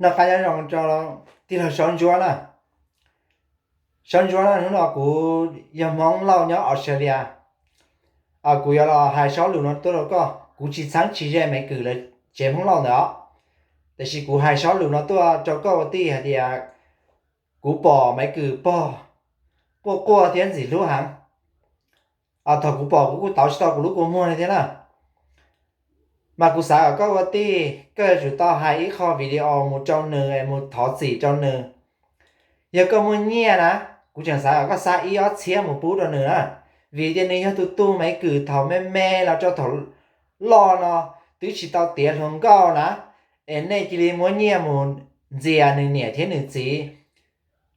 Noj qab nyob zoo rau tij laug Saub Ntsuab na. Saub Ntsuab na, hnub no kuv yog Hmoob Lauj nyob Australia. Kuv yuav los hais sob lus no tuaj rau koj, kuv tsis txheeb tsis ze Maiv Kws lawv tsev Hmoob Lauj ntawd os. Tiam sis kuv hais sob lus no tuaj rau koj ua tij hais tias kuv pom Maiv Kws pog quaj quaj thiab ntxim hlub heev. Thaum kuv pom kuv kuj tauv tsis tau kuv lub kua muag li thiab na. Mas kuv xav kom koj ua tij, koj yuav tsum tau hais ib qho video mus rau nws es mus thov txim rau nws. Yog koj muaj nyiaj na, kuv tseem xav kom koj xa ib ob txhiab mus pub rau nws na, vim tias nws yog tus tu Maiv Kws thaum me me los rau thaum loj no twb tsis tau tiav hluas nkauj na, es nej cia li muab nyiaj mus ntxias nws niam thiab nws txiv,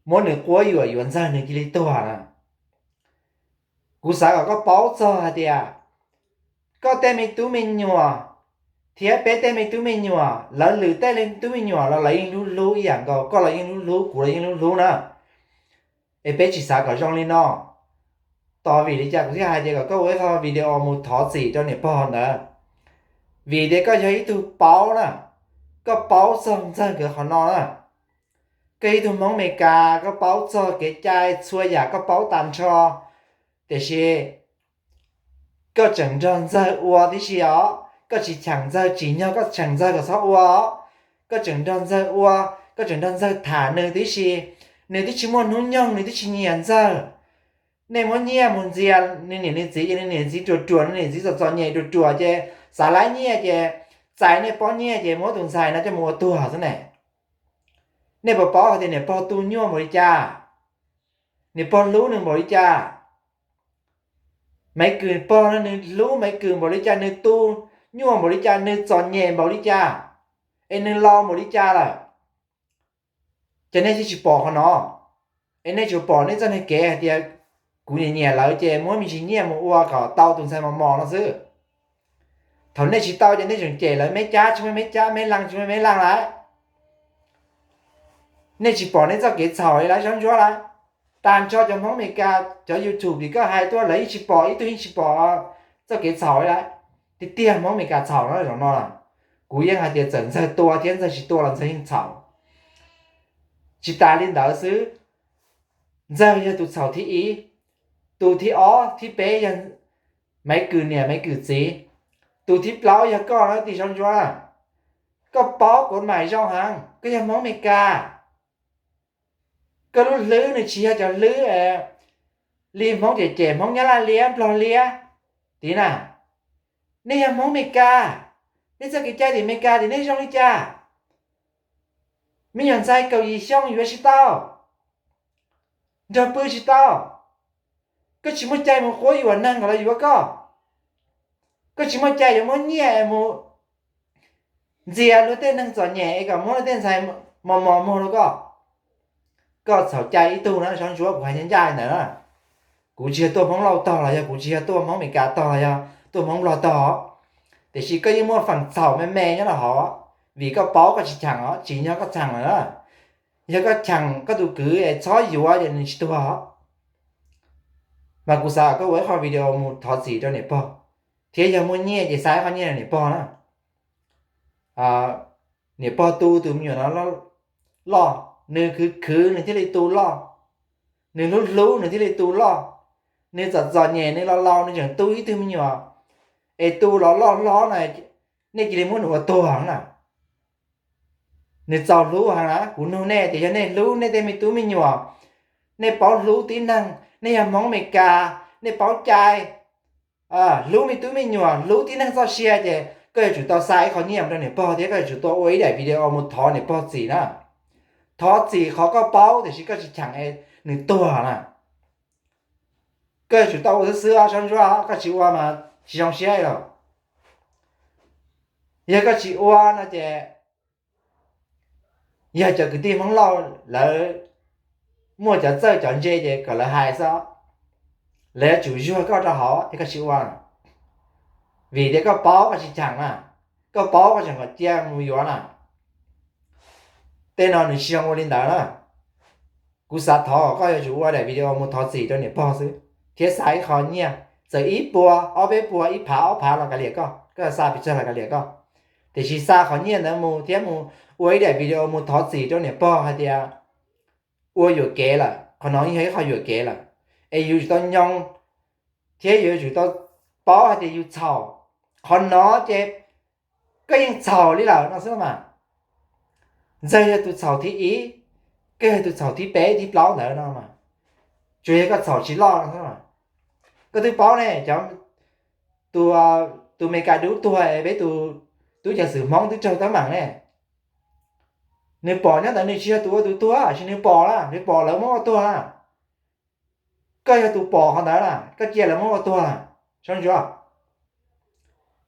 muab nws quab yuam yuav ntxawg nws cia li tuag na. Kuv xav kom koj paub txog hais tias koj tej me tub me nyuam thiab peb tej me tub me nyuam, lawv lwm tej me tub me nyuam los lawv yeej hlub hlub ib yam nkaus, koj los yeej hlub hlub, kuv los yeej hlub hlub na. Es peb tsis xav kom zoo li no. Tos vim li cas kuv thiaj hais tias kom koj ua ib qho video mus thov txim rau niam pog ntawd, vim tias koj yog ib tug paub na, koj paub txog ntxawg nkawd qhov no na. Koj ib tug Hmoob Amelikas, koj paub txog kev cai txhua yam koj paub tag nrho, tiam sis koj tseem nrog ntxawg ua tib si os. Koj tsis cheem ntxawg, tsim nyog koj cheem ntxawg kom txhob ua os. Koj tseem nrog ntxawg ua, koj tseem nrog ntxawg tham nws tib si. Nws twb tsis muaj hnub nyoog, nws twb tsis nyiam ntxawg. Nej muab nyiaj mus ntxias nws niam nws txiv, ces nws niam nws txiv ruam ruam, nws niam txiv txom txom nyem ruam ruam, ces xav laib nyiaj ces txais nej pob nyiaj ces muab tus ntxhais no coj mus ua tuag xwb ne. Nej puas paub hais tias niam pog tu nyuaj npaum li cas, niam pog hlub nws npaum li cas? Maiv Kws pog no nws hlub Maiv Kws npaum li cas, nws tu nyuaj npaum li cas, nws txom nyem npaum li cas, es nws laus npaum li cas lawm? Ces nej thiaj tsis pom qhov no, es nej tsuas pom nej txoj niag kev hais tias kuv nyiam nyiam lawv ces muab me ntsis nyiaj mus ua kom tau tus ntxhais mos mos no xwb. Thaum nej tsis tau ces nej tseem cem lawv me cab tsis muaj me cab, me leej tsis muaj me leej lawm. Nej tsis pom nej txoj kev txhaum li lawv Saub Ntsuab lawm. Tag nrho cov Hmoob Amelikas cov YouTube li koj hais tuaj lawv yeej tsis pom, ib tug yeej tsis pom txoj kev txhaum li lawm. Tiag tiag Hmoob Amelikas txhaum no zaum no, kuv yeej hais tias txawm ntxawg tua thiab ntxawg tsis tua los ntxawg yeej txhaum. Tsis tas li ntawd xwb, ntxawg yog tus txhaum thib ib, tus thib ob thib peb yog Maiv Kws niam Maiv Kws txiv, tus thib plaub yog koj na tij Saub Ntsuab. Koj paub kuv mam zoo heev, koj yog Hmoob Amelikas. Koj lub hlwb nws tsis yog cov hlwb li Hmoob cem cem Hmoob Nyab Laj liab Nplog liab tid na. Nej yog Hmoob Amelikas, nej txoj kev cai tim Amelikas tim nej zoo li cas? Me nyuam ntxhais kaum yim xyoo yuav tsis tau, nrog pw tsis tau. Koj tsis muaj cai mus quab yuam neeg kom los yuav koj. Koj tsis muaj cai yuav muab nyiaj es mus ntxias luag tej neeg txom nyem es kom muab luag tej ntxhais mos mos muag rau koj. Koj txhaum cai ib tug na Saub Ntsuab, kuv hais ncaj ncaj li ntawd na. Kuv tsis yog tuaj Hmoob Lauj tog los yog kuv tsis yog tuaj Hmoob Amelikas tog los yog tuaj Hmoob Nplog tog, tiam sis koj yeej muaj feem txhaum me me nyob rau hauv, vim koj paub koj tsis cheem os, tsim nyog koj cheem lawm na. Yog koj cheem koj tus kwv es txhob yuav ces nws tsis tuag. Mas kuv xav kom koj ua ib qho video mus thov txim rau niam pog, thiab yog muaj nyiaj ces xa ib qho nyiaj rau niam pog na. Niam pog tu tus me nyuam no loj, nws khwv khwv nws thiaj li tu loj, nws hlub hlub nws thiaj li tu loj, nws txom txom nyem nws los laus nws tseem tu ib tug me nyuam es tu los loj hlob na, nej cia li muab nws ua tuag na. Nws txaus hlub heev na, kuv nug nej tias yog nej hlub nej tej me tub me nyuam, nej paub hlub tib neeg, nej yog Hmoob Amelikas, nej paub cai, hlub me tub me nyuam, hlub tib neeg txoj sia ces koj yuav tsum tau xa ib qho nyiaj mus rau niam pog thiab koj yuav tsum tau ua ib daim video mus thov niam pog txim na. Thov txim qhov koj paub tiam sis koj tsis cheem nws tuag na. Koj yuav tsum tau ua xwb xwb, Saub Ntsuab, koj tsis ua mas tsis zoo siab li lawm. Yog koj tsis ua no ces yog cov kwv tij Hmoob Lauj lawv muaj cov txawj cov ntse ces kom lawv hais xwb, lawv yuav tsum zuag koj rau hauv thiab koj tsis ua, vim tias koj paub koj tsis cheem na, koj paub koj tseem kom cia mus yuav na. Tej no nws tsis zoo ua li ntawd na. Kuv xav thov kom koj yuav tsum ua daim video mus thov txim rau niam pog xwb, thiab xa ib qho nyiaj, txawm ib puas ob peb puas ib phav ob phav los kav liam koj, koj xa pes tsawg los kav liam koj, Tiam sis xa qhov nyiaj ntawd mus thiab mus ua ib daim video mus thov txim rau niam pog hais tias ua yuam kev lawm, qhov no yog ib qho yuam kev lawm, es yus tsum tau nyoo thiab yus tsum tau paub hais tias yus txhaum. Qhov no ces koj yeej txhaum li lawm no xwb mas. Ntxawg yog tus txhaum thib ib, koj yog tus txhaum thib peb thib plaub ntawd no mas. Tsuas yog koj txhaum tsis loj no xwb mas. Koj twb paub ne, cov tus, tus Meskas dub tuag es peb tus tub ceev xwm Hmoob twb raug teeb meem ne. Nws pom nyob ntawd, nws tsis yog tus ua tus tuag, tab sis nws pom na, nws pom lawv muab ua tuag na. Koj yog tus pom qhov ntawd na, koj cia lawv muab ua tuag na. Sab ntsuav,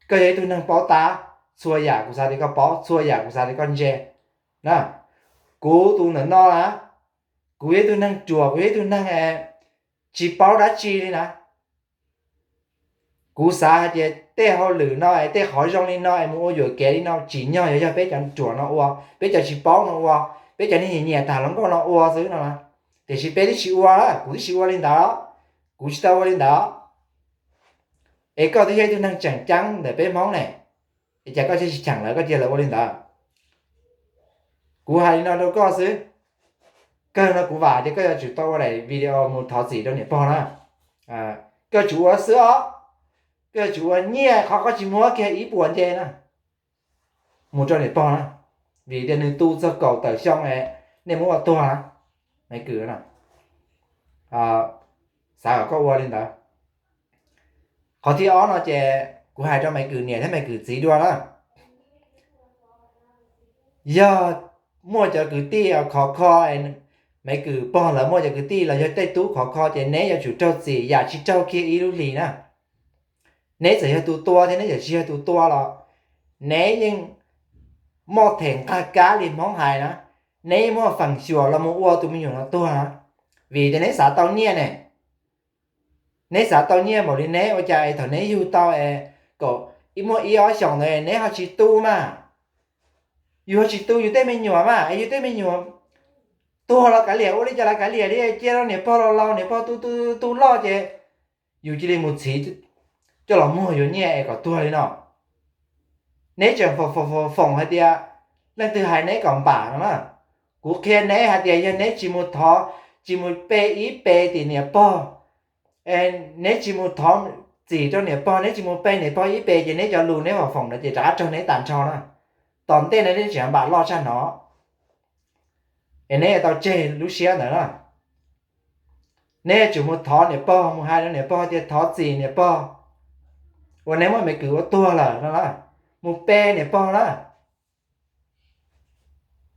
koj yog ib tug neeg paub tab txhua yam kuv xav tias koj paub, txhua yam kuv xav tias koj ntse na. Kuv tus ntawm no na, kuv yog ib tug neeg ruam, kuv yog ib tug neeg tsis paub dab tsi li na. Kuv xav hais tias tej hauj lwm no es tej qhov zoo li no es mus ua yuam kev li no tsim nyog yog, yog peb cov ruam no ua, peb cov tsis paub no ua, peb cov neeg nyiam tham hluas nkauj no ua xwb no. Tiam sis peb twb tsis ua, kuv twb tsis ua li ntawd, kuv tsis tau ua li ntawd. Es koj twb yog ib tug neeg tseem ceeb ntawm peb Hmoob ne, es cas koj thiaj tsis cheem lawv, koj cia lawv ua li ntawd? Kuv hais li no rau koj xwb, kawg no kuv vam tias koj yuav tsum tau ua daim video mus thov txim rau niam pog na. Koj tsum ua xwb os, koj yuav tsum ua nyiaj qhov koj tsis muab kiag ib puas nce na, mus rau niam pog na, vim tias nws tu txog kaum tawm xyoo es nej muab ua tuag na, Maiv Kwm no. Xav kom koj ua li ntawd. Qhov thib ob no ces kuv hais rau Maiv Kwm niam thiab Maiv Kwm txiv dua na. Yog muaj cov kwv tij khov kho, Maiv Kwm pog lawv muaj cov kwv tij los yog tej tub khov kho ces neb yuav tsum raug txim yam tsis raug kiag ib lub hlis na. Neb txawm yog tus tua thiab neb txawm tsis yog tus tua los neb yeej muaj them nqaj kab li Hmoob hais na, neb yeej muaj feem xyuam los mus ua tus me nyuam no tuag na, vim tias neb xav tau nyiaj ne. Neb xav tau nyiaj npaum li neb ua cas es thaum neb yug tau es kom muaj ib ob xyoos ntawd neb ho tsis tu mas. Yus ho tsis tu yus tej me nyuam mas, es yus tej me nyuam tuag los kav liam, ua li cas los kav liam li, cia rau niam pog laus laus, niam pog tu tu tu loj ces yus cia li mus txhiv coj los muag yuav nyiaj es kom tuag li no. Neb tseem foom foom foom hais tias leej twg hais neb kom npam no na. Kuv qhia neb hais tias yog neb tsis mus thov, tsis mus pe ib pe tim niam pog, neb tsis mus thov txim rau niam pog, neb tsis mus pe niam pog ib pe ces neb cov lus neb foom foom no ces rov qab raug neb tag nrho na. Tom ntej no neb tseem npam loj tshaj no, es neb yuav tau tseg lub siab ntawd na. Neb yuav tsum mus thov niam pog, mus hais rau niam pog tias thov txim niam pog uas neb muab Maiv Kwm ua tuag lawm no na. Mus pe niam pog na.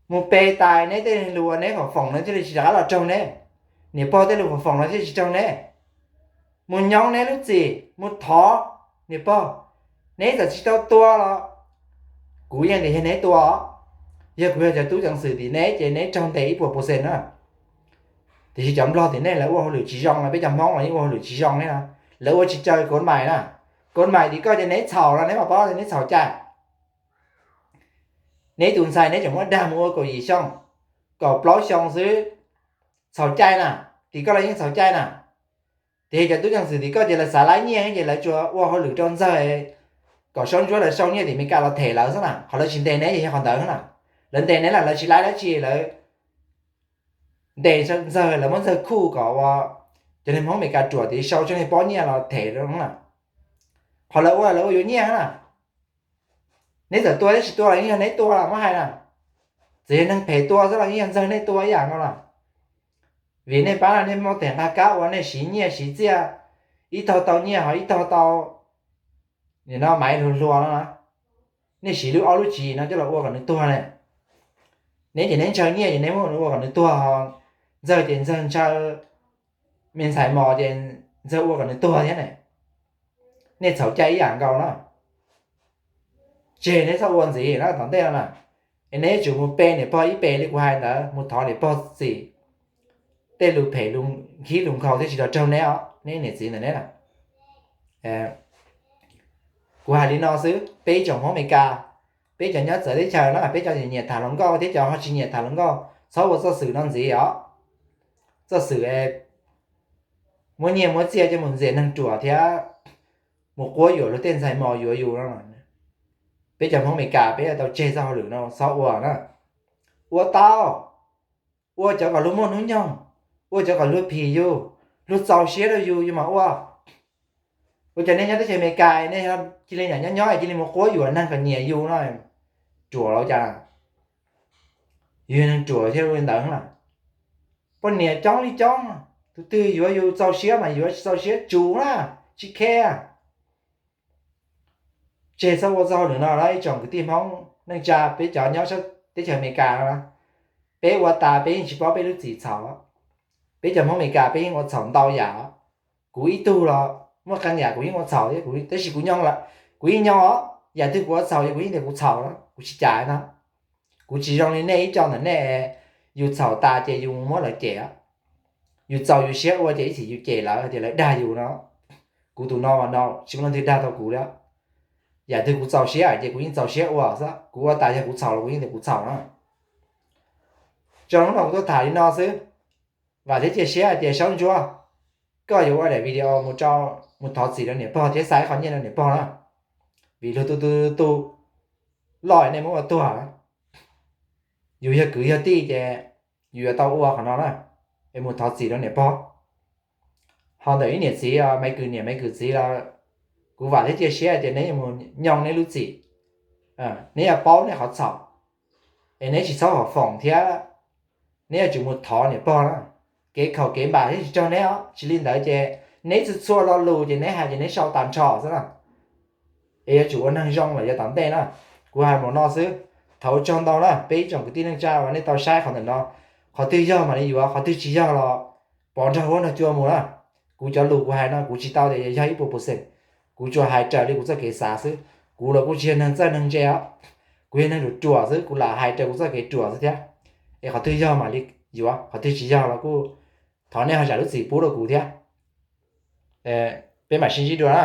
Mus pe tas neb tej lus uas neb foom foom no thiaj li tsis rov qab los raug neb. Niam pog tej lus foom foom no thiaj tsis raug neb. Mus nyob neb lub txim, mus thov niam pog. Neb txawm tsis tau tua los kuv yeej tias yog neb tua. Yog kuv yog cov tub ceev xwm tim neb ces neb raug ntes ib puas pus xes na. Tiam sis cov Nplog tim nej lawv ua hauj lwm tsis zoo no, peb cov Hmoob los yeej ua hauj lwm tsis zoo ne no. Lawv ua tsis raws kov mais na. Kov mais tim koj ces neb txhaum no, neb mam paub tias neb txhaum cai. Neb tus ntxhais neb tseem muab dag mus ua kaum yim xyoo, kaum plaub xyoo xwb, txhaum cai na. Tim koj los yeej txhaum cai na. Tiam sis cov tub ceev xwm tim koj ces lawv xav laib nyiaj ces lawv tsuas ua hauj lwm rau Ntxawg kom Saub Ntsuab lawv sau nyiaj tim Meskas los them lawv xwb na. Qhov lawv tsis ntes neb ces yog qhov ntawd xwb na. Lawv ntes neb los lawv tsis laib dab tsi, lawv ntes Ntxawg, lawv muab Ntxawg khuj kom ua cov neeg Hmoob Meskas ruam tias sau tsob niag pob nyiaj los them na. Qhov lawv ua lawv ua yuav nyiaj na. Neb txawm tua thiab tsis tua los yeej yog neb tua los muab hais na. Txawm yog neeg phem tua xwb los yeej yog Ntxawg nej tua ib yam nkaus na. Vim nej pab nej muaj teem nqaj kab ua, nej siv nyiaj siv txiaj, ib tog tau nyiaj ho ib tog tau nim no maiv hluas hluas no, nej siv lub ob lub tsib no coj los ua kom nws tuag ne. Neb ces neb ntshaw nyiaj ces neb muab ua kom nws tuag. Ntxawg ces Ntxawg ntshaw me ntxhais mos ces Ntxawg ua kom nws tuag thiab ne. Nej txhaum cai ib yam nkaus na. Tseg neb txhob ua ntxiv na tom ntej no na. Es neb yuav tsum mus pe niam pog ib pe li kuv hais ntawd, mus thov niam pog txim. Tej lus phem, lus khib lus nkhaus thiaj tsis los raug neb os, neb niam txiv ntawm neb na. Kuv hais li no xwb, peb ib tsoom Hmoob Meskas, peb cov nyob txawv teb chaws no, peb cov nyiam tham hluas nkauj thiab cov ho tsis nyiam tham hluas nkauj, txhob ua txoj xwm no ntxiv os. Txoj xwm muab nyiaj muab txiaj coj mus ntxias neeg ruam thiab mus quab yuam luag tej ntxhais mos yuav yus no. Peb cov Hmoob Amelikas peb yuav tau tseg txoj hauj lwm no txhob ua na. Ua tau, ua cov kom luag muaj hnub nyoog, ua cov kom luag phim yus, luag txaus siab rau yus yus mam ua. Ua cas nej nyob teb chaws Amelikas nej cia li nyob nyob cia li mus quab yuam neeg kom nyiam yus no, ruam los cas? Yus yog neeg ruam thiab li ntawd na. Poj niam coob li coob, tus twg yuav yus txaus siab mas yuav, tsis txaus siab tsum na, tsis khe. Tseg txhob ua txoj hauj lwm no na ib tsoom kwv tij Hmoob neej tsa peb cov nyob teb chaws Amelikas no. Peb ua tas peb yeej tsis paub peb lub txim txhaum. Peb cov Hmoob Amelikas peb yeej ua txhaum ntau yam. Kuv ib tug los muaj qee yam kuv yeej ua txhaum thiab, tab sis kuv, kuv yeej nyob os, yam twg kuv ua txhaum ces kuv yeej tias kuv txhaum na, kuv tsis cais no. Kuv tsis zoo li nej ib co ntawm nej, yus txhaum tas ces yus mus muab lawv cem. Yus txaus yus siab ua ces ib txhis yus cem lawv tias lawv dag yus no. Kuv tus no mas no tsis muaj leej twg dag tau kuv li. Yam twg kuv txaus siab ces kuv yeej txaus siab ua xwb, kuv ua tas yog kuv txhaum los kuv yeej tias kuv txhaum na. Tso hnub no kuv tuaj tham li no xwb. Vam thiab cia siab hais tias Saub Ntsuab, koj yuav ua daim video mus rau, mus thov txim rau niam pog thiab xa ib qho nyiaj rau niam pog na, vim luag tu tu tu loj nej muab ua tuag. Yus yog kwv yog tij ces yus yuav tau ua qhov no na, es mus thov txim rau niam pog. Ho ntawm ib niam txiv, Maiv Kwm niam Maiv Kwm txiv los, kuv vam thiab cia siab tias neb yuav mus nyoog neb lub txim, neb yuav paub neb qhov txhaum, es neb tsis txhob hom foom thiab, neb yuav tsum mus thov niam pog na. Kev khaum kev npam thiab tsis raug neb os, tsis li ntawd ces neb txhua txhua lo lus ces neb hais ces neb sau tas nrho xwb na. Es yuav tsum ua neeg zoo lawm yav tom ntej na. Kuv hais mus no xwb, thov ua tsaug ntau na peb ib tsoom kwv tij neej tsa uas nej tau saib qhov ntawm no. Qhov twg yog mam li yuav, qhov twg tsis yog los pov nrog huab nrog cua mus na. Kuv cov lus kuv hais no kuv tsis tau tias yog ib puas percent, kuv tsuas hais raws li kuv txoj kev xav xwb. Kuv los kuj tsis yog neeg txawj neeg ntse os, kuv yog neeg ruam ruam xwb, kuv lam hais raws kuv txoj kev ruam xwb thiab. Es qhov twg yog mam li yuav, qhov twg tsis yog los kuj thov nej ho zam lub txim pub rau kuv thiab. Peb mam sib ntsib dua na.